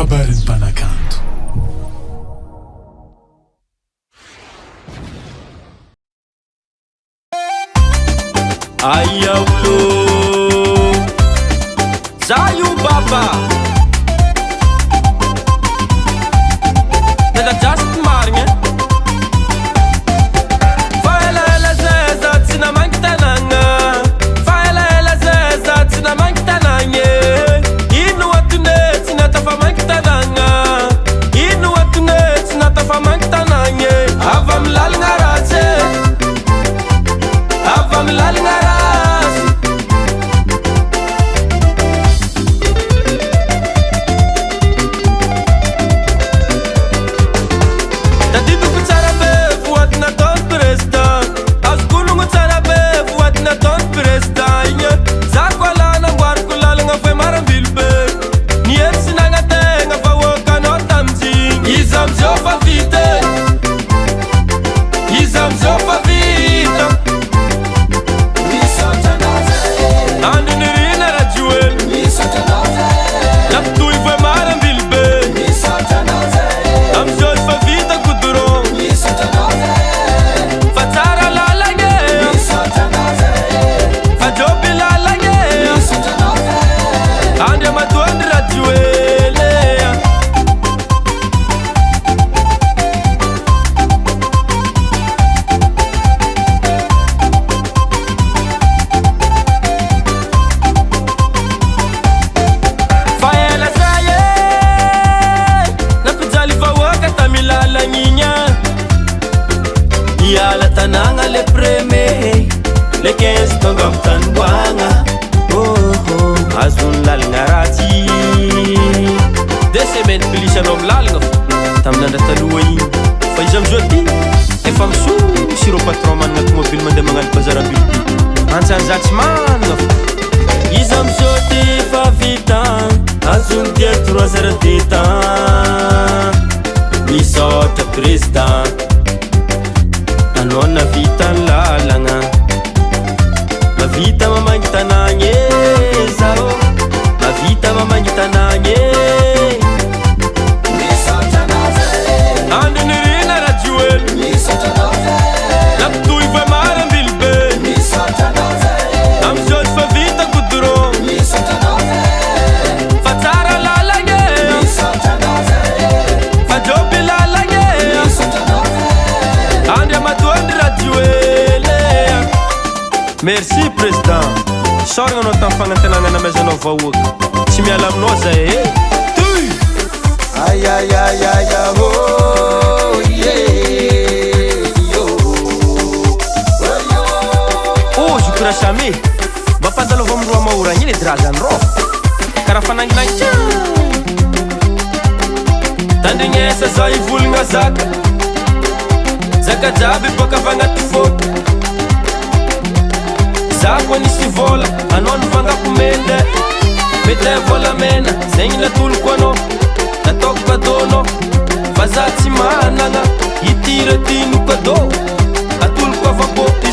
Kabarin'ny mpanakanto. Aia olo Za io baba Tena just marigny eh. Fa elaela zay za tsy namangy tanagna. Fa elaela zay za tsy namangy tanagna e. Ino antony e tsy natafamangy tanagna. Ino antony e tsy natafamangy tanagna e. Avy amin'ny lalagna ratsy e. Avy amin'ny lalagna ratsy. Tadidiko tsara be voady nataon'ny président. Azoko onogno tsara be voady nataon'ny président igny e. Za koa lahy namboariko lalagna Vohimarambil be. Ny hery tsy nagnategna vahoakanao tamin'izigny. Izy amizao fa vita e. Izy amizao fa vita. Andry Nirina Rajoelina. Nampitohy Vohimarambil be. Amizao efa vita goudron. Fa tsara lalagna e. Fa joby lalagna e. Andriamatoa Andry Rajoelina. Fa ela zay e. Nampijaly vahoaka tamy lalagna igny a. Niala tanàgna le premier. Le 15 tonga amy tanimboagna. Oh oh, azon'ny lalagna ratsy. 2 semaines plus anao amy lalagna fo tamin'ny andra taloha igny. Fa izy amizao ty efa misosy ireo patron manana tomobily mandeha magnano bazar ambilobe. Antsanza tsy manana fo. Izy amizao ty fa vita. Azon'ny dia 3 heures de temps. Misaotra président. Anao navita ny lalagna. Mavita mamangy tanàgna e zaho. Mavita mamangy tanàgna e. Andry Nirina Rajoelina. Nampitohy Vohimarambil be. Amizao efa vita goudron. Fa tsara lalagna e. Fa joby lalagna e. Andriamatoa Andry Rajoelina. Merci président. Soragna anao tamin'ny fagnantenana namezanao vahoaka. Tsy miala aminao zay e. Tuy! Ay ay ay ay oh yeah yo. Oh, zoky Rasamy. Mba mpandalova amin'ny roa mahoragna iny edy razany rô. Karaha fananginangy. Tandrignesa za hivolagna zaka. Zaka jiaby bôka avy agnaty fôko. Za koa nisy vôla, anao nivangako mety. Mety volamena, zegny natoloko anao. Nataoko cadeau-nao. Fa za tsy managna, ity reo ty no cadeau. Atoloko avy.